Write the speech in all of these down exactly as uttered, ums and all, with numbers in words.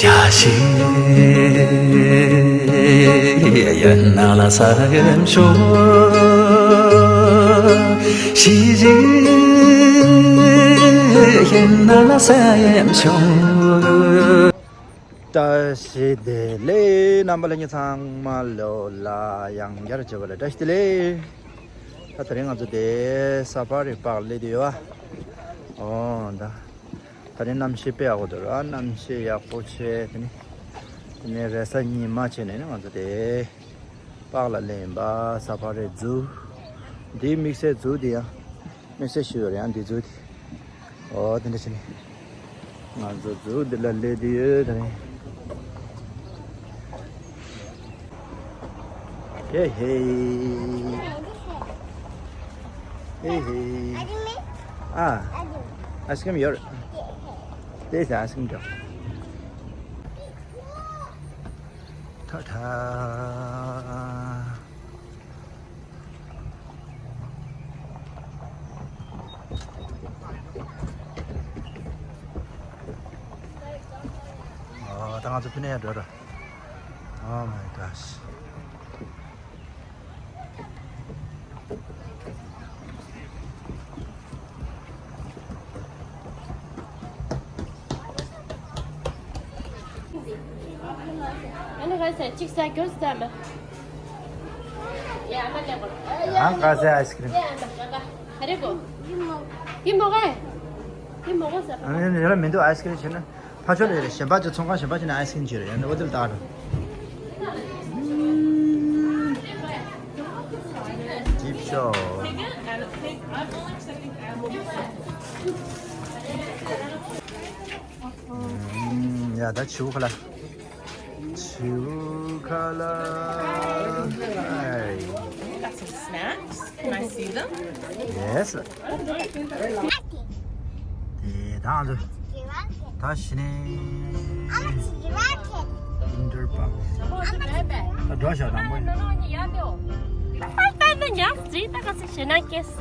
ཡ་ཤི་ཡན་ན་ལ་ས་ཡན་ཤོ་ཤི་ཇི་ཡན་ན་ལ་ས་ཡན་ཤོ། བཀྲ་ཤིས་བདེ་ལེགས། རྣམ་པ་ལྷན་རྒྱས་ཚང་མ་ལོ་ལ་ཡང་བསྐྱར་བྱས་པ་ལ་བཀྲ་ཤིས་བདེ་ལེགས། ད་དེ་རིང་ང་ཚོ་དེ་ས་ཕ་རི་པག་སླེབས་དུས་ཡོད་ཨ། འོ་ད། ད་རིང་གནམ་གཤིས་དཔེ་ཡག་པོ་འདུག་ར། གནམ་གཤིས་ཡག་པོ་བྱས། དེ་ནི་དེ་ནས་རེས་གཟའ་ཉི་མ་བྱས་ནས་ནི་ང་ཚོ་དེ་པག་ལ་སླེབས་ཡིན་པ། ས་ཕ་རི་ཛུ། འདིའི་དམིགས་བསལ་ཛུ་འདི་ཡང་དམིགས་བསལ་ཞིག་ཡོད་རེད་ཡ། འདི་ཛུ་འདི། འོ་དེ་འདྲ་བྱས་ནས་ང་ཚོ་ཛུ་འདི་ལ་སླེབས་དུས་ཡོད་ད་རིང་། Hey, hey. Hey, hey. ཨ། ཨའི་སི་ཀྲིམ་ཡོད། དེ་ཟ་ཨའི་སི་ཀྲིམ་འགྲོ། ཐ་ཐ། ཨ། ད་ང་ཚོ་ཕི་ནས་ཡར་འགྲོ་ར། Oh my gosh. ཨ་ནི་ག་ས་གཅིག་ས་གྱོར་ས་མ། ཡ་ཨ་མ་ལེ་གོ། ཡ་ག་ས་ཨའི་སི་ཀྲིམ། ཡ་ཨ་མ་ག་ག་ཧ་རེ་གོ། ཡི་མོ་ག་ཡི་མོ་ག་ས། ཨ་ནི་ཡ་ལ་མི་འདུག་ཨའི་སི་ཀྲིམ་བྱས་ན། ཕ་ཆོས་ལ་ཡོད་རེད། གཞན་པ་ཚོ་ཚོང་ཁང་གཞན་པ་ཕྱིན་ན་ཨའི་སི་ཀྲིམ་ཅིག་ཡོད་རེད། ཡང་ན་འོ་དེ་ལ་བལྟ་འགྲོ། ཅིབ་ཤོ། ཡ་ད་བྱིའུ་ཁ་ལག་བྱིའུ་ཁ་ལག Hey. Got some snacks. Can I see them? Yes. དེ་ད་ང་ཚོ་ད་ཕྱི་ནས་ཨིན་ཏར་པཱག་ད་འགྲོ་ཤག་དང་པོ་ཡིན།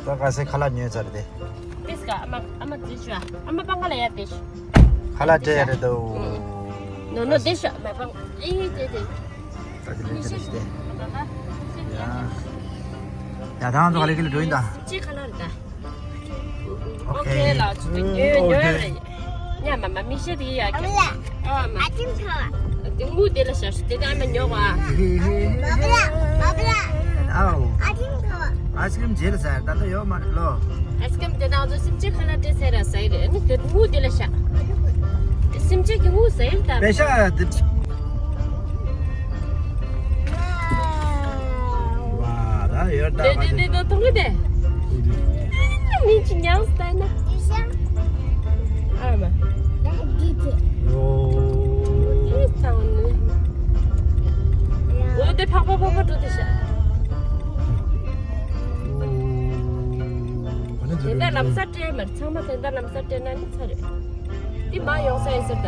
ད་ག་སེ་ཁ་ལག་ཉོས་ཚར་དེ། ཁ་ལག་སྤྲད་ཡ་རེད་དོ། ནོ་ནོ་དེ་ཤག་མ་པང་ཨེ་དེ་དེ། ད་དེ་ལས་དེ་རེད་དེ། ཡ། ཡ་ད་ང་ཚོ་ག་ལེ་ག་ལེ་འགྲོ་ཡིན་ད། སུམ་ཅུ་ཁ་ལག་རེད་ད། ཨོ་ཁེ་ལ་ཚུ་དེ་ཉོས་ཉོས་རེད། ཉ་མ་མ་མི་ཤེས་དེ་ཡ་ཁེ། ཨ་མ། དེ་ངུ་དེ་ལ་ཤ་ཤུ་དེ་ད་མ་ཉོ་བ། ཨའོ། ཨའི་སི་ཀྲིམ་རྗེས་ལ་ཟ་ད་ལྟ་ཡོད་མ་རེད་ལོ། ཨའི་སི་ཀྲིམ་དེ་ད་ང་ཚོ་སུམ་ཅུ་ཁ་ལག་སྤྲད་ཚར་ར་ཟ་ཡི་རེད། ཨ་ནི་དེ་ངུ་དེ་ལ་ཤ། སུམ་ཅུ་གི་ངུ་ཟ་ཡི་ད། པེ་ཤ་དེ། ཝ་ད་ཡོད་ད། དེ་དེ་དེ་དེ་ཐུང་གི་དེ། མི་ཅི་ཉང་སྟེ་ན། ཨ་མ། ཨོ། འོ་དེ་ཕག་པ་ཕག་པ་འགྲོ་དེ་ཤ། དེ་འདྲ་ལམ་སང་སྤྲད་མར་ཚང་མ་དེ་འདྲ་ལམ་སང་སྤྲད་ན་ནི་ཚར་རེད། དེ་མ་ཡོང་ས་ཡིན་ཟེར་ད།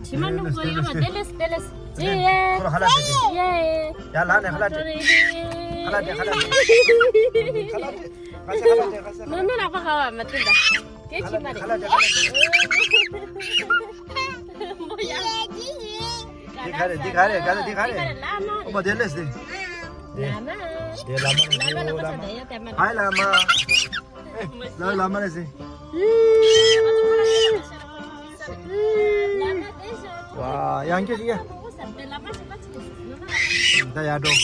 ཕྱི་མ་སྣུམ་པོ་ཡོད་མ་དེ་ལེས་དེ་ལེས། ཡེ་ཡེ། ཁོ་ལ་ཧ་ལ་དེ་དེ། ཡེ་ཡེ། ཡ་ལ་ནས་ཧ་ལ་དེ། ཧ་ལ་དེ་ཧ་ལ་དེ། ཧ་ལ་དེ། ཁ་ཤས་ཧ་ལ་དེ་ཁ་ཤས། ནོ་ནོ་ལག་པ་ཁ་བ་མ་ཐུན་ད། དེ་ཕྱི་མ་རེད། ཧ་ལ་དེ་ཧ་ལ་དེ། མོ་ཡ། འདི་ག་རེ་འདི་ག་རེ་ག་རེ་འདི་ག་རེ། འདི་ག་རེ་ལ་མ་རེད། ཨོ་མ་དེ་ལེས་དེ། ལ་མ། དེ་ལ་མ་རེད། ལ་མ་ལ་མ་ཆ་དེ་ཡ་དེ་མ་རེད། ཧའི་ལ་མ། ལ་ལ་མ་རེད་ཟེར། ཝ་ཡང་སྐྱིད་ཡ། ད་ཡར་འགྲོ།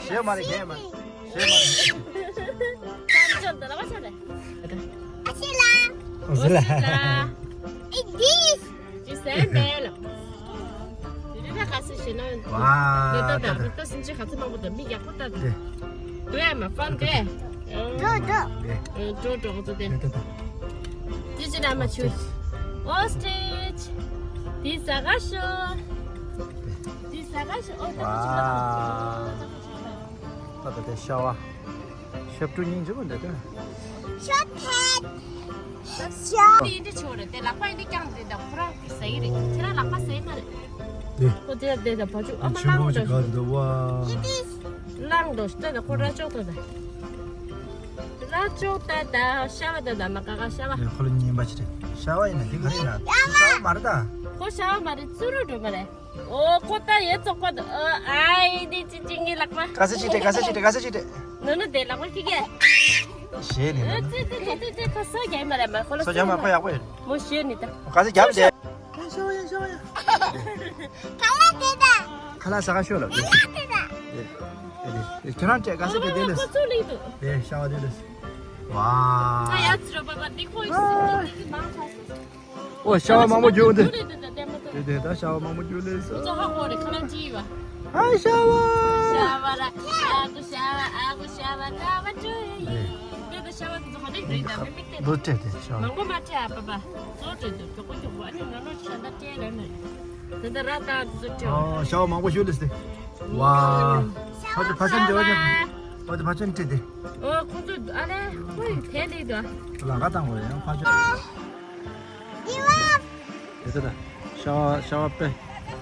ཞེ་མ་རེད་ཞེ་མ་རེད་ཞེ་མ་རེད། ཨ་ཅེ་ལ། ཨ་ཅེ་ལ། ཨེ་དིས། ཇི་སེ་མེལ། དེ་རིང་ད་ག་ཚོད་ཞེ་ན། ཝ། དེ་ལྟ་དང་ད་ད་སུམ་ཅུ་ག་ཚོད་མང་པོ་དང་མི་ཡག་པོ་ལྟ་དང་། དེ། དུ་ཡ་མ་ཕམ་དེ། འགྲོ་འགྲོ། འགྲོ་འགྲོ་ཚོ་དེ། དེ་ད་ད། དེ་ཅི་ན་མ་ཆུ། ཨོ་སི་ཊི་རིཆ། དེ་ཟ་ག་ཤོ། དེ་ཟ་ག་ཤོ་ཨོ་ད་ད་ཆུ་ལ། ད་ད་དེ་ཤ་བ། ཞབས་བྲོ་སྙིང་རྗེ་པོ་འདུག་ད། ཤ་ཐད། ཤ། དེ་འདྲ་ཆོ་རེད་དེ་ལག་པ་འདི་བརྐྱངས་དེ་ད་ཁོ་རང་གི་ཟ་ཡི་རེད། ཁྱེད་རང་ལག་པ་ཟ་ཡི་མ་རེད། དེ། ཁོ་དེ་དེ་ད་བ་ཅུ་ཨ་མ་ཆུ་ལང་མོ་ཅིག་འགྲོ། ག་དེ་ད་ཝ། ལང་འགྲོ་ཤི་ད་ད་ཁོ་ར་ཅོག་ད་ད། ཅོག་ད་ད་ཤ་བ་ད་ད་མ་ཀ་ཀ་ཤ་བ། ཁོ་ལ་ཉན་པ་ཅི་རེད། ཤ་བ་ཡིན་ན་དེ་ག་རེ་ཡིན་ན་ཤ་བ་མ་རེད་ད། ཁོ་ཤ་བ་མ་རེད། ཙུ་རུ་འགྲོ་མ་རེད། ཨོ་ཁོ་ད་ཡེ་ཙོག་པ་ད། ཨ་ཨ་ཡེ་དེ་ཅི་ཅི་ངའི་ལག་པ། ག་ས་ཅི་སྤྲད། ག་ས་ཅི་སྤྲད། ག་ས་ཅི་སྤྲད། ནོ་ནོ་དེ་ལག་པ་ཁྱི་གེ། ཞེས་ནི་ནོ་ནོ། ཙི་ཙི་ཙི་ཙི་ཁོ་སོ་རྒྱག་མ་རེད་མ་ཁོ་ལ་སོ་རྒྱག་མ་ཁོ་ཡག་པོ་ཡོད། མོ་ཞེས་ནི་ད། ག་ས་རྒྱབ་དེ། ཁ་ལག་དེ་ད། ཁ་ལག་ཟ་ག་ཤོག་ལ། ཁ་ལག་དེ་ད། ཁྱེད་རང་སྤྲད། ག་ས་སྤྲད། དེ་ལས། ཁོ་ཚོ་ལིང་དུ། དེ་ཤ་བ་དེ་ལས། ཝ། ད་ཡ་ཚི་རོ་པ་པ་འདི་ཁོ་ཡི་སི་འདི་འདི་མང་ཆ་སི། ཨོ་ཤ་བ་མང་པོ་རྒྱུག་འདི། འདི་འདི་འདི་འདི་མ་ཏོ། དེ་དེ་ད་ཤ་བ་མང་པོ་རྒྱུག་ལས་སོ། ཁོ་ཚོ་ཧ་གོ་རེ་ཁ་ལག་ཅི་ཡི་བ། ཧ་ཤ་བ། ཤ་བ་ར། ཨ་ཁུ་ཤ་བ། ཨ་ཁུ་ཤ་བ་ཀ་བ་ཀྲུ་ཡི། དེ་ད་ཤ་བ་དེ་ཚོ་ཧ་ལེགས་རེད་ད་མི་མིག་དེ། ལོ་སྤྲད་དེ་ཤ་བ། མང་པོ་མ་སྤྲད་ཨ་པ་པ། ཚོ་སྤྲད་དུ་མགྱོགས་པོ་མགྱོགས་པོ། ཨ་ནི་ནོ་ནོ་ཤ་ད་སྤྲད་ར་ནི། དེ་ད་ར་ད་ཚོ་སྤྲད། ཨོ་ཤ་བ་མང་པོ་ཞུ་ལས་སྟེ། ཝ། ཕ་ཆེན་ཕ་ཆེན་དེ་བ་ཆེན། ཨོ་དེ་ཕ་ཆེན་སྤྲད་དེ། ཨོ་ཁོ་ཚོ་ཨ་ལེ་ཁོ་ཡི་དེ་ལས་དོ། ལ་ག་དང་བ་ཡང་ཕ་ཆེན། དེ་ད་ཤ་བ་ཤ་བ་དཔེ་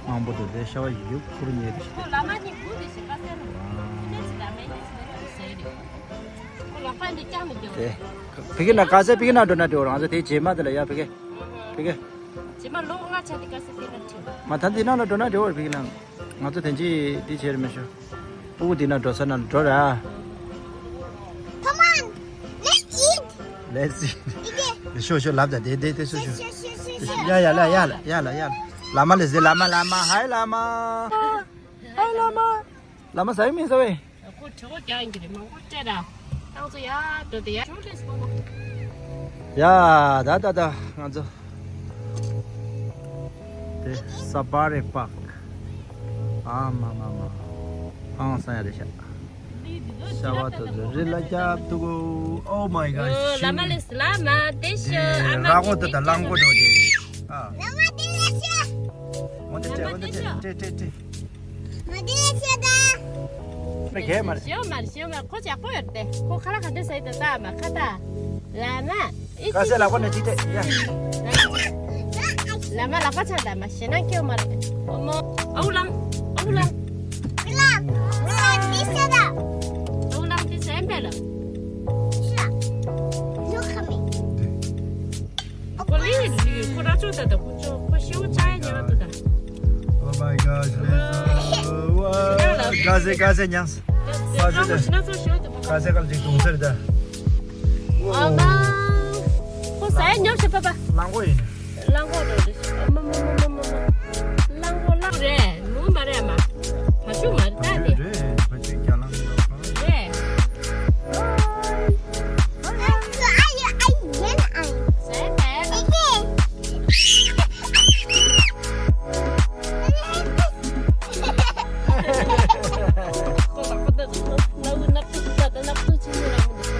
མང་པོ་འདུག་དེ་ཤ་བ་ཡུག་ཁུར་ཉེ་དེ་ཤི་དེ། ལ་མ་ནི་ཁུ་དེ་ཤི་ཀ་སེ་རུ་ཁུ་ནེ་ཅི་ལ་མེ་ནེ་ཅི་ལ་ནེ་ཅི་ཟེར་རེད། ཁོ་ལ་ཕ་འདི་ཀྱང་མི་དེ་བ། དེ་ཕ་གི་ན་ག་ས་ཕ་གི་ན་འགྲོ་ན་འགྲོ་རང་ཚོ་དེ་རྗེས་མ་དེ་ལ་ཡ་ཕ་གི་ཕ་གི། རྗེས་མ་ལོ་ལྔ་ཆ་དེ་ཀ་སེ་དེ་ན་ཁྲིད། མ་ད་འདི་ན་ལ་འགྲོ་ན་འགྲོ་བར་ཕ་གི་ན། ང་ཚོ་དེ་འཇིག་འདི་བྱེད་རེ་མི་ཤོ། ཕྲུ་གུ་འདི་ན་འགྲོ་ས་ན་འགྲོ་ར། Come on, let's eat. Let's eat. ཤོ་ཤོ་ལབ་ད་དེ་དེ་དེ་ཤོ་ཤོ། ཤོ་ཤོ་ཤོ་ཤོ། ཡ་ཡ་ལ་ཡ་ལ་ཡ་ལ་ཡ་ལ། ལ་མ་ལེ་ཟེ། ལ་མ་ལ་མ། ཧའི་ལ་མ། ཧའི་ལ་མ། ལ་མ་ཟ་ཡི་མིན་ཟ་བས། ཁོ་གྲི་གོ་རྒྱག་ཡིན་གྱི་རེད། མང་པོ་སྤྲད་ར། ཏང་ཚོ་ཡ་འགྲོ་དེ་ཡ་ཁྱོད་ལས་སོང་། ཡ་ད་ད་ད་ང་ཚོ། དེ་སབ་ཕ་རི་པཱརྐ། ཨ་མ་མ་མ། ཨང་ས་ཡ་རེ་ཤ། ཤ་བ་དུ་དུ་རི་ལ་རྒྱབ་ཏུ་གོ། Oh my God. ཨོ་ལ་མ་ལེ་སི་ལ་མ་དེ་ཤ། ཨ་མ་ར་གོ་དུ་ད་གླང་གོ་འགྲོ་དེ། ཨ། ལ་མ་དེ་ལ་ཤ། འོ་དེ་སྤྲད། འོ་དེ་སྤྲད་སྤྲད་སྤྲད། མ་དེ་ལ་ཤ་ད། མི་གས་མ་རེད། ཤེའུ་མ་རེད། ཤེའུ་མ་རེད། ཁོ་ཅག་པོ་ཡོད་དེ། ཁོ་ཁ་ལག་ག་འདྲ་ཟ་ཡི་ད་ད་མ་ཁ་ད། ལ་མ། ཨི་ཀ་སེ་ལག་པ་ནས་ཅི་སྤྲད་ཡ། ལ་མ་ལག་པ་ཆག་ད་མ་ཞེ་ན་སྐྱེའུ་མ་རེད། ཨོ་མོ། ཨའུ་ལང་། ཨའུ་ལང་། ཨའུ་ལང་། ཨའུ་ལང་དེ་ཟ་ད། ཨའུ་ལང་དེ་ཟ་ཡིན་པས་ལ། ཁོ་ལི་ལི་ཁོ་ར་ཅོ་ད་ད་ཁོ་ཅོ་ཁོ་ཤེའུ་ཅག་ཡ་ཉེ་བ་དུ་ད། Oh my gosh, let's go. ཀ་སེ་ཀ་སེ་ཉམས། ཀ་སེ་ཀ་སེ་ཀ་ལ་ཅིག་དུང་སེར་ད། ཨ་མ། ཁོ་ཟ་ཡ་ཉོབ་ཤི་པ་པ། གླང་གོ་ཡིན། གླང་གོ་རེད། ཨ་མ་མ་མ་མ་མ་མ། གླང་གོ་གླང་རེད། ལུག་མ་རེད་མ། བ་ཕྱུགས་མ་རེད་ད་དེ། རེད། བ་ཕྱུགས་རྒྱ་གླང་ཡོད་པ། རེད།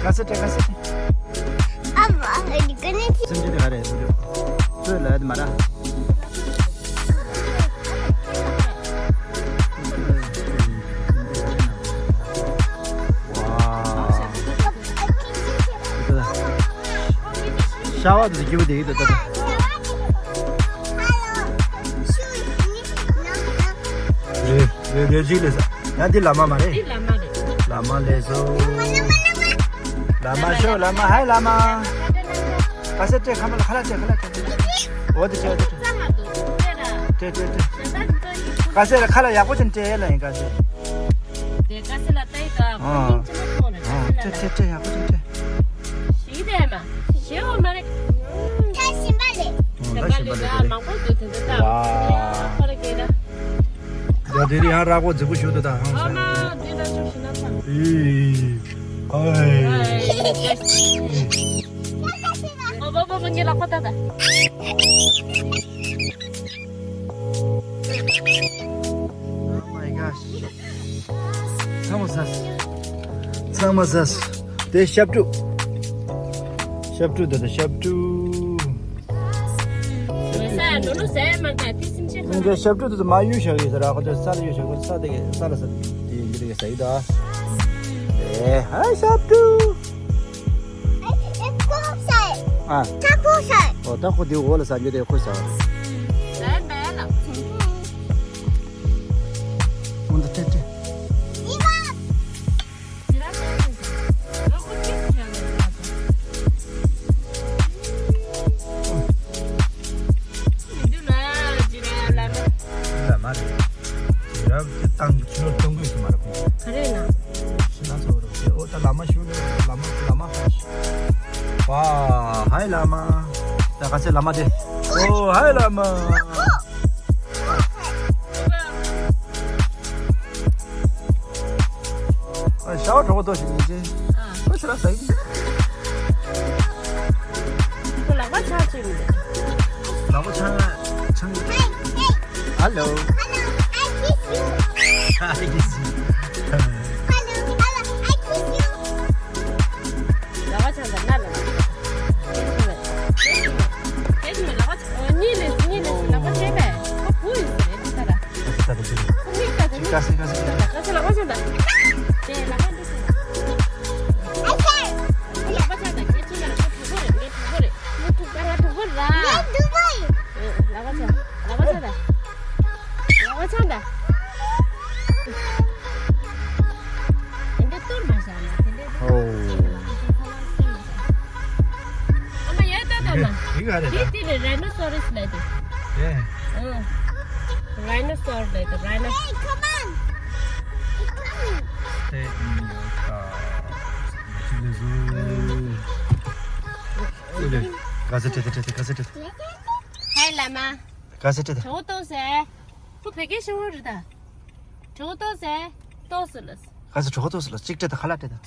ག་ས་སྤྲད། ག་ས་སྤྲད། སེམས་ཅན་དེ་ག་རེད་ཟེར་རྒྱུ། ཚོད་ལ་དེ་མ་ར། ཤ་བ་དེ་སྐྱིད་པོ་དེ་ཡིན་ད་ད། རེད་རེད་རེད། ཅིག་ལས་ས། ཡང་འདི་ལ་མ་མ་རེད། འདི་ལ་མ་རེད། ལ་མ་ལས་སོ། ལ་མ་ཤོ་ལ་མ། ཧའི་ལ་མ། ཀ་སེ་སྤྲད། ཁ་མ་ལ་ཁ་ལག་སྤྲད། ཁ་ལག་སྤྲད། འོ་དེ་སྤྲད། སྤྲད་སྤྲད་སྤྲད། ཀ་སེ་ལ་ཁ་ལག་ཡག་པོ་ཅིག་སྤྲད་ལ་ཡིན། ཀ་སེ། དེ་ཀ་སེ་ལ་ལྟ་ཡི་ད་ཁོ་སྙིང་རྗེ་མོ་མཐོང་རེད། ཀ་སེ་ལ་སྤྲད་སྤྲད་སྤྲད། ཡག་པོ་ཅིག་སྤྲད། ཞིག་དེ་མ་ཞེ་འོ་མ་རེད། ད་ཞིམ་པ་རེད། ཞིམ་པ་རེད་ད། མང་པོ་འདུག་དེ་འདྲ་ད། ཁོ་རེ་གེ་ད། ཡ་དེ་རིང་ཡང་ར་གོ་རྫིག་པོ་ཞུ་འདུག་ད། ཨ་མ་འདི་ལ་ཅུང་ཞིག་ན་ཚ། ཨེ། ཨེ། ཨོ་བོ་བོ་བོ་ངའི་ལག་པ་ད་ད། Oh my gosh. ཚང་མ་ཟ། ཚང་མ་ཟ། དེ་ཤབ་ཀྲུ། ཤབ་ཀྲུ་དེ་དེ་ཤབ་ཀྲུ། ཟ་ནོ་ནོ་ཟ་མ་ད་དེ་སེམས་ཅན་ཁོ་ན། ཤབ་ཀྲུ་དེ་དེ་མ་གཡུག་བཞག་ཡོད་ཟེར་ར། ཁོ་དེ་ས་ལ་གཡུག་བཞག་ཁོ་ས་དེ་གི་ས་ལ་ས་དེ་འདི་རིགས་ཟ་ཡི་ད། ཨེ་ཧ་ཤབ་ཀྲུ། ཨ། ཨོ་ད་ཁོ་དེ་འོག་ལ་ཟ་རྒྱུ་དེ་ཁོ་ཟ། ཟ་མེད་ལ། ཁོང་དུ་སྤྲད་སྤྲད། ཡི་བ། ཟི་ར་ཟ་ཟ་ཟ། ཁོ་ཁྱི་ཟ་ཟ་ཟ། བླ་མ་ཞུ་ནས་བླ་མ་བླ་མ་ཧ་ཤི། ཝ་ཧའི་བླ་མ། ད་ག་ཚད་བླ་མ་དེ། ཨོ་ཧའི་བླ་མ། ཨ་ཤ་བ་གྲོགས་པོ་ཏོ་ཞིག་ཡིན་ཅེ། ཨ་ཁོ་ཤ་ལ་ཟ་ཡིན། ཁོ་ལག་པ་ཆག་ཆེ་མི་འདུག་ལག་པ་ཆག་ཆག་ཧེ་ལོ། ཧེ་ལོ། ཨ་ཁི་སི། ཧེ་ལོ། ཧེ་ལོ། ཨ་ཁི་སི། ལག་པ་ཆག་ད་ན་ལ། ཁྱེད་ཀྱི་མེད། ཁྱེད་ཀྱི་མེད་ལག་པ་ཆག་ཨོ་གཉིས་ལས་གཉིས་ལས་ལག་པ་ཆག་པས། ཁོ་བུ་ཡིན་ཟེར་དེ་ད་ར། ཁོ་མིག་ལྟ་དེ་མིག་ལྟ་དེ་ལག་པ་ཆག་ད། དེ་ལག་པ་འདི་ཟེར། ལག་པ་ཆག་ད་ཁྱེད་ཀྱི་མེད་ལ་ཁོ་བུ་བུ་རེད་ངའི་བུ་བུ་རེད། ངའི་བུ་ང་བུ་བུ་ར། ངའི་བུ་བུ་ཡིན། ལག་པ་ཆག་ལག་པ་ཆག་ད། ལག་པ་ཆག་ད། འདི་གཏོར་མ་བཞག་ན་དེ་འདྲའི་ཨོ། ཨ་མ་ཡ་ད་ད་མ། འདི་ག་རེད་ད། འདི་དེ་རེད་རའི་ནོ་སོ་རི་སི་ལབ་དེ། ཨེ། ཨང་། རའི་ནོ་སོ་རི་ལབ་དེ་རའི་ནོ། Hey, come on. It's coming. དེ་ཨང་ད། ཞིག་ལས་བཟོ། ཨུ་ལེ། ག་ཚོད་སྤྲད་དེ་སྤྲད་དེ་ག་ཚོད་སྤྲད་དེ། ཧའི་བླ་མ། ག་ཚོད་སྤྲད་དེ། གྲོགས་ཏོ་ཟེ། ཁོ་བོད་སྐད་ཤེས་ཀྱི་རེད་ད། གྲོགས་ཏོ་ཟེ། ཏོ་སུ་ལ། ག་ཚོད་གྲོགས་ཏོ་སུ་ལ་གཅིག་སྤྲད་དེ་ཁ་ལག་སྤྲད་དེ།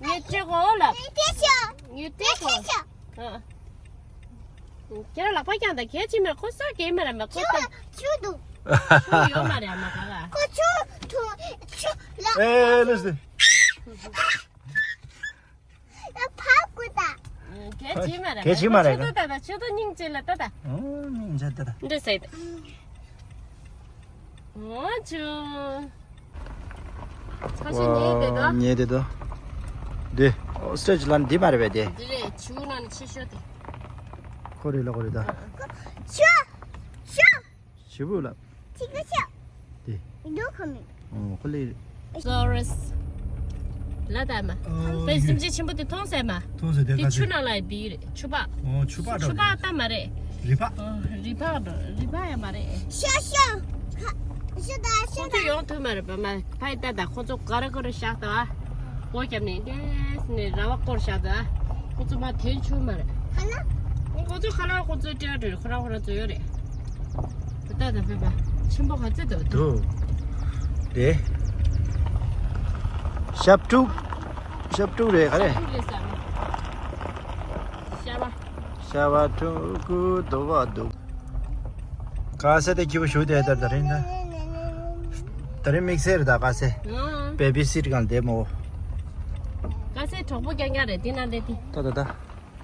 ངས་སྤྲད་གོ་ལ། ངས་སྤྲད་གོ། ཨ། ཁྱེད་རང་ལག་པ་བརྐྱངས་དང་གལ་ཆེ་མེད་ཁོ་ས་གས་མེད་ར་མེད་ཁོ་ས། ཆུ་འདུག་ཆུ་ཡོད་མ་རེད་ཨ་མ་ག་ག་ཁོ་ཆུ་འཐུང་ཆུ་ལ། ཨེ་ལུས་ཏེ། ད་ཕ་གུ་ད། གལ་ཆེ་མ་རེད་གལ་ཆེ་མ་རེད་ཆུ་ད་ད་ཆུ་ད་སྙིང་རྗེ་ལ་ད་ད། ཨོ་སྙིང་རྗེ་ད་ད། འདྲ་ཟེར་ད། ཨོ་ཆུ། ཚ་ཤི་ཉེ་དེ་དོ། ཉེ་དེ་དོ། འདི། ཨོ་སི་ཊྲེ་ཆི་ལ་འདི་མ་རེད་པས་དེ། འདི་རེད་ཆུ་ནང་ནས་ཆེ་ཤོས་དེ། ཁོ་རེད་ལ་ཁོ་རེད་ད། ཤོ། ཤོ། ཞི་བུ་ལ། ཅི་ག་ཤོ། དེ། འདུག་ཁོ་མི། ཨོ་ཁོ་ལི། ཟོ་རེས། ལ་ད་མ། ཨོ་དཔེ་སེམས་ཅན་ཆེན་པོ་དེ་མཐོང་ཟེར་མ། མཐོང་ཟེར་དེ་དེ་ག་ཆུ་ཟེར། ནང་ལ་བི་རེད་ཆུ་པ། ཨོ་ཆུ་པ་འགྲོ། ཆུ་པ་ད་མ་རེད། རི་པ། ཨོ་རི་པ་འགྲོ་རི་པ་ཡང་མ་རེད། ཤ་ཤ། ཤ་ད་ཤ་ཁོ་ད། ཚོ་ཡོང་ཐུབ་མ་རེད་པ་མ་ཕ་ཡི་ད་ད་ཁོ་ཚོ་ག་རེ་ག་རེ་བཞག་ད། སྒོ་བརྒྱབ་ནས་ལས་ནས་ར་བ་བསྐོར་བཞག་ད། ཁོ་ཚོ་མ་དེ་ཆུ་མ་རེད། ཁོ་ཚོ་ཁ་ལག་ཁོ་ཚོའི་སྤྲད་རེད་ཁོ་རང་ཁོ་རང་ཚོ་ཡོད་རེད། ད་ད་ཕེབས་པ་ཆེན་པོ་ག་ཚོད་འདུག་འདུག་དེ། ཞབས་དྲུག་ཞབས་དྲུག་རེད་ག་རེ། ཞབས་དྲུག་རེད་ཟེར། ཤ་བ། ཤ་བ་ཕྲུ་གུ་དུ་བ་འདུག་ག་ས་དེ་སྐྱིད་པོ་ཞུ་དེ་ལྟར་ད་རིང་ན། ད་རིང་དམིགས་བསལ་རེད་ད་ག་ས། ཨང་། བེ་བི་སིཊ་གང་བསྡད་མོ། ག་ས་གྲོགས་པོ་རྐྱང་རྐྱང་རེད་དེ་ན་ལས་དེ། ད་ད་ད།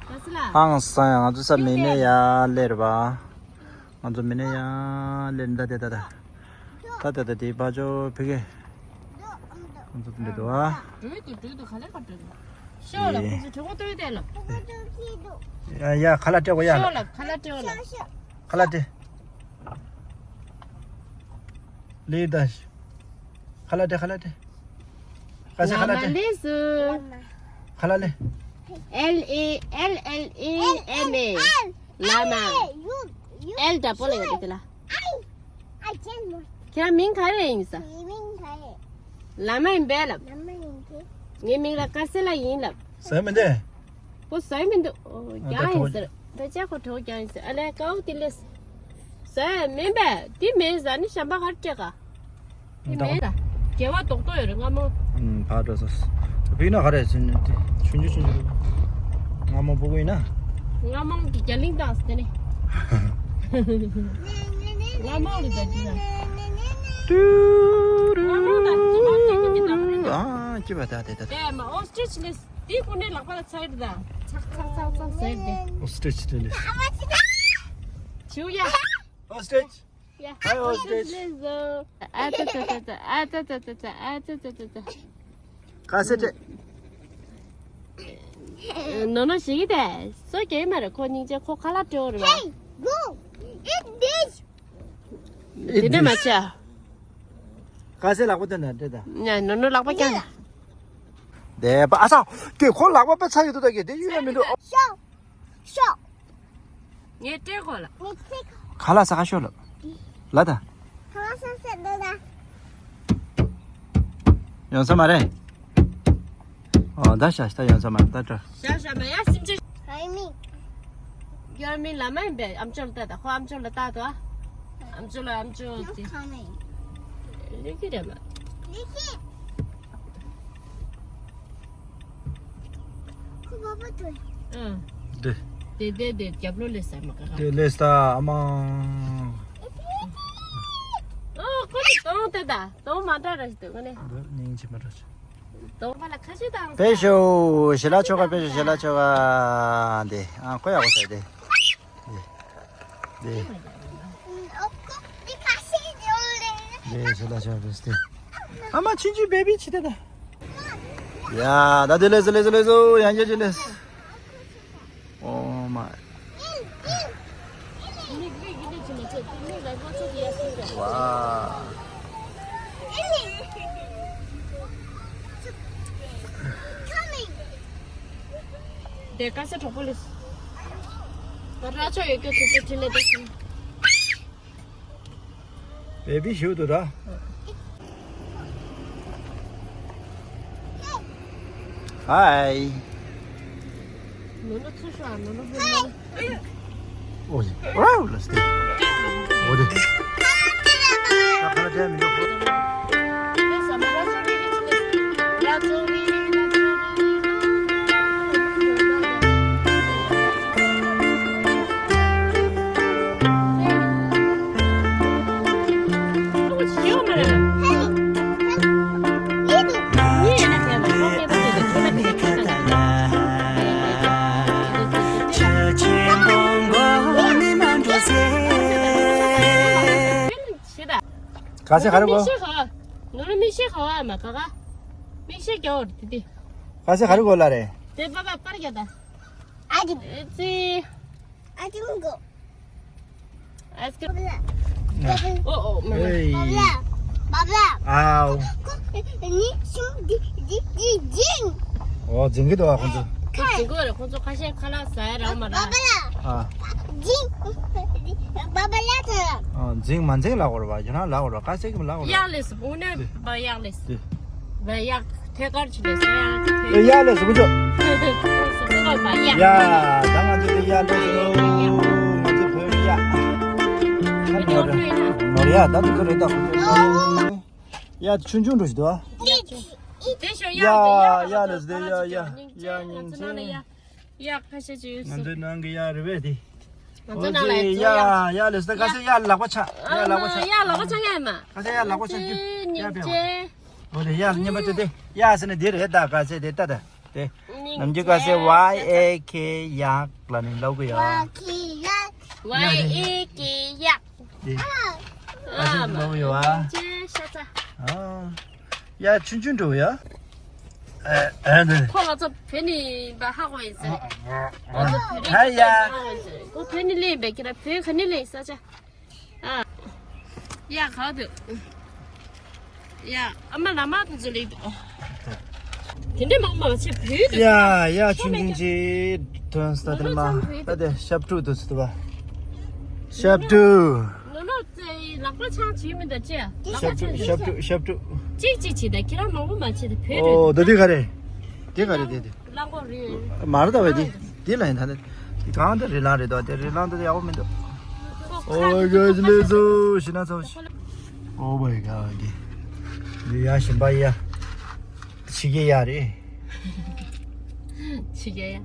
ག་ས་ལ། ཧང་སང་ཡ་ང་ཚོ་ས་མི་ནས་ཡ་ལེར་བ། ང་ཚོ་མི་ནས་ཡ་ལེར་འདའ་དེ་ད་ད། ད་ད་ད་དེ་བ་ཅོ་ཕི་གེ། ང་ཚོ་འདི་འདུག་ཨ། འགྲོ་ཡི་འདུག་འགྲོ་ཡི་འདུག་ག་ལེར་ག་འགྲོ་ཡི་འདུག་ཤོག་ལ་ཁོ་ཚོ་གྲོད་ཁོག་ལྟོས་དེ་ལ། ཡ་ཡ་ཁ་ལག་སྤྲད་གོ་ཡ་ལ། ཤོག་ལ་ཁ་ལག་སྤྲད་གོ་ལ། ཁ་ལག་སྤྲད། ལི་དཱ། ཁ་ལག་སྤྲད་ཁ་ལག་སྤྲད། ཁ་ཤས་ཁ་ལག་སྤྲད། ལི་སུ། ཁ་ལག་ལེ། L A L L A M A། ལ་མ། L འདྲ་པོ་ལ་ཡོད་དེ་ལ། ཁྱེད་རང་མིང་ག་རེ་ཡིན་ས། ལ་མ་ཡིན་པས་ལབ། ངའི་མིང་ལ་དཀར་ཟས་ལ་ཡིན་ལབ། ཟ་མི་འདུག་ཁོ་ཟ་མི་འདུག་ཨོ་ཨ་ད་རྒྱང་ཡིན་གྲོགས། ཟེར། ད་ཅག་ཁོ་གྲོགས་རྒྱང་ཡིན་ཟེར་ཨ་ལས་ཀའོ་དེ་ལས། ཟ་མིན་པས་དེ་མིན་ཟ་ནི་ཞམ་པ་ག་རེ་སྤྲད་ག་དེ་མིན་ད། རྒྱལ་བ་རྡོག་རྡོག་ཡོད་རེད་སྔ་མོ། ཨུམ་ཕར་འགྲོ་སོང་། བིག་ན་ག་རེ་ཟེར་ནས་དེ་ཆུང་ཆུང་ཆུང་ཆུང་། སྔ་མོ་སྤུ་གུ་ཡིན་ན། སྔ་མོ་གི་རྒྱ་གླིང་དང་ཟེར་ནས། སྔ་མོ་གི་ད་དེ་ན། ཏུ་རུ། སྔ་མོ་དང་དེ་མ་དེ་གི་མི་དང་རེད། ཨ་ཅི་བ་ད་དེ་ད། དེ་མ་ཨོ་སི་ཊྲི་ཆི་ལེ། དེ་ཀུན་ནས་ལག་པ་ལ་ཚ་ཡོད་ད། ཚག་ཚག་ཚག་ཚག་ཟེར་ཏེ། ཨོ་སི་ཊྲི་ཆི་ལེ། བྱིའུ་ཡ། ཨོ་སི་ཊྲི་ཆི། ཡ། ཧའི་ཨོ་སི་ཊྲི་ཆི། ཨ་ཙ་ཙ་ཙ་ཙ། ཨ་ཙ་ཙ་ཙ་ཙ། ཨ་ཙ་ཙ་ཙ་ཙ། ག་ས་ཏྲེ། ནོ་ནོ་ཞིག་གི་དེ། སོ་སྐྱེས་མ་རེད་ཁོ་སྙིང་རྗེ་ཁོ་ཁ་ལག་སྤྲད་ཡོད་རེད་བ། Hey, go! Eat this! དེ་འདྲ་མ་བྱ། ག་ས་ལག་པ་སྟོན་ན་འདྲེ་ད། ཉ་ནོ་ནོ་ལག་པ་བརྐྱངས་ད། དེ་པ་ཨ་ས། ཀྱེ་ཁོ་ལག་པ་པ་ཚ་ཡོད་དོ་ད་ཀྱེ་དེ་ཡོད་ཡ་མི་འདུག་ཤོག་ཤོག་ངས་སྤྲད་གོ་ལ། ངས་ཁྲིད་གོ་ཁ་ལག་ས་ཁ་ཤོག་ལ། ལ་ད། ཁ་ལག་ས་ས་ད་ད། ཡོང་ས་མ་རེད། ཨ་ད་ཤ་ཤ་ཡོང་ས་མ་ད་ད། ཤ་ཤ་མ་ཡ་སིམ་ཅི། ཧའི་མིང་། ཡར་མིང་ལ་མ་ཡིན་པས་ཨམ་ཅོག་ལ་ལྟ་ད་ཁོ་ཨམ་ཅོག་ལ་ལྟ་དོ། ཨམ་ཅོག་ལ་ཨམ་ཅོག་དེ། ཁང་ནས། ལི་ཁི་རེད་མ། ལི་ཁི། ཁོ་བ་བ་དོ། ཨ། དེ། དེ་དེ་དེ་རྒྱབ་ལོ་ལས་ས་མ་ག་ག། དེ་ལས་ས་ཨ་མ། ཨ་ཁོ་ནི་དོང་དེ་ད་དོང་མ་འདྲ་ར་ཞིག་དོ་ཁོ་ནི། འདི་སྙིང་རྗེ་མ་འདྲ་ཞིག། དོང་པ་ལ་ཁ་ཤས་དང་། པེ་ཤོ། ཞལ་ལག་ཆོ་ག། པེ་ཤོ་ཞལ་ལག་ཆོ་ག། འདི་ཨ་ཁོ་ཡག་པོ་ཟ་དེ། འདི། འདི། འདི་ཞལ་ལག་ཆོ་ག་པེ་ཤོ་དེ། ཨ་མ་ཆུང་ཆུང་བེ་བི་ཆི་དེ་ད། ཡ་ད་དེ་ལས་སོ་ལས་སོ་ལས་སོ་ཡང་རྒྱ་ཆེ་ལས། Oh my. Wow. དེ་ཀ་ས་གྲོགས་པོ་ལས། ང་ར་ཆོ་ཡོད་སྐྱོ་ཐུག་པའི་དྲིན་ལས་དེ་སིན། བེ་བི་ཞུ་དུ་ར། Hi. ནོ་ནོ་ཚུར་ཤོག་ནོ་ནོ་ཕེབས་ན། ཨོ་ཡེ། ཝའོ་ལ་སྟེ། ཨོ་དེ། ད་ཁ་ལ་དྲན་མི་འདུག་ག་ཚད་ག་རེ་གོ། མིག་ཤེལ་ག་བ། ནོར་མིག་ཤེལ་ག་བ་མ་ག་ག་མིག་ཤེལ་རྒྱག་འོར་དེ་དེ། ག་ཚད་ག་རེ་གོ་ལ་རེད། དེ་པ་པ་པར་རྒྱག་ད། ཨ་ཅི། ཨེ་ཙི། ཨ་ཅི་མི་གོ། ཨ་ཙི། ཨོ་ཨོ་མ་ལ། ཨེ་ཡི། བ་བ། ཨའོ། ཁོ་ཁོ་ནི་ཤུམ་དི་དི་དི་ཇིང་། ཨོ་འཛིང་གི་འདུག་ཨ་ཁོང་ཚོ། ཁ་ཟིག་གོ་རེ་ཁོང་ཚོ་ཁ་ཤས་ཁ་ལག་ཟ་ཡ་རག་མ་རག། ཨ། ཨ། འཛིང་མ་འཛིང་ལབ་དགོས་རེད་པ། ཡིན་ན་ལབ་དགོས་རེད་པ། ག་ཟེར་གི་མི་ལབ་དགོས་རེད་པ། གཡག་ལས་སུ་བུ་ནས་པ་གཡག་ལས་སུ། བ་གཡག་ཐད་ཀར་ཅི་ལས་སུ་ཡ། གཡག་ལས་སུ་བུ་ཆོ། ཐད་ཀར་པ་གཡག་ཡ། ད་ང་ཚོ་དེ་གཡག་ལས་སུ། ང་ཚོ་བོད་གཡག་ནོར་གཡག་ད་དུ་ཚོ་རེད་ད་བུ་ཆོ། ཡ་ཆུང་ཆུང་འགྲོ་ཞིག་འདུག་ཨ། དེ་ཤོ་ཡ་ཡ་ཡ་ལ་ཟེར་ཡ་ཡ་ཡ་ཉིན་ཆེ། ང་ཚོའི་ནང་གི་ཡ་རེད་པས་དེ། ང་ཚོའི་ནང་ལ་ཡ་ཡ་ལ་ཟེར་ག་ཚོད་ཡ་ལག་པ་ཆག་ཡ་ལག་པ་ཆག་ཡ་ལག་པ་ཆག་ཡ་མ། ག་ཚོད་ཡ་ལག་པ་ཆག་རྒྱུ་ཡ་ཉིན་པས་ཆེ། འོ་དེ་ཡ་ཉིན་པ་ཆེ་དེ་ཡ་ཟེར་ནས་དེ་རེད་ད་ག་ཚོད་དེ་ད་ད་དེ། ནམ་རྒྱུན་ག་ཚོད་ཡ་ཡ་ཁེ་ཡག་ལ་ནི་ལབ་གི་ཡ། ཡ་ཡ་ཁེ་ཡག་དེ། ཨ་ཨ་མ། ལོ་ཡོ་ཨ། ཅེ་ཤ་ཚ། ཨ། ཡ་ཆུང་ཆུང་འགྲོ་ཡ། ཨ་ཨ་ནི། ཁོ་ང་ཚོ་བོད་ནས་པ་ཧ་གོ་ཡིན་ཟེར། ང་ཚོ་བོད་ནས་ཧ་ཡ། ཧ་གོ་ཡིན་ཟེར། ཁོ་བོད་ནས་སླེབས་པའི་ཁྱེད་རང་བོད་ག་ནས་སླེབས་ས་ཆ། ཨ། ཡ་ག་དུ། ཡ། ཨ་མ་ལ་མ་དུ་ཅི་ལི། དེ་འདྲས་མང་མང་ཆེ་བུད་དུ། ཡ་ཡ་ཆུང་ཆུང་ཆེ་དོན་ས་དེ་མ་ད་དེ་ཞབས་བྲོ་དུ་སུ་དུ་བ། ཞབས་བྲོ། ནོ་ནོ་ཙེ་ལག་པ་འཆང་བྱེད་མི་འདྲ་ཅེ། ཞབས་བྲོ་ཞབས་བྲོ་ཞབས་བྲོ། ཅིག་ཅིག་བྱེད་ད་ཁྱེད་རང་མང་པོ་མ་བྱེད་ད་བུད་འགྲོ། ཨོ་ད་དེ་ག་རེ། དེ་ག་རེ་དེ་དེ། གླང་གོག་རེད། མར་ལྟ་བས་དེ། དེ་ལ་ཡིན་ད་ནི། གང་དེ་རི་ལང་རེད་དོ་དེ་རི་ལང་དེ་ཡག་པོ་མི་འདུག་ཨོ་ག་ལེ་ཟོ་ཤི་ན་ཚོ། ཨོ་མའི་ག་དེ། འདི་ཡ་ཞིམ་པ་ཡ། ཕྱི་རྒྱལ་ཡ་རེད། ཕྱི་རྒྱལ་ཡ།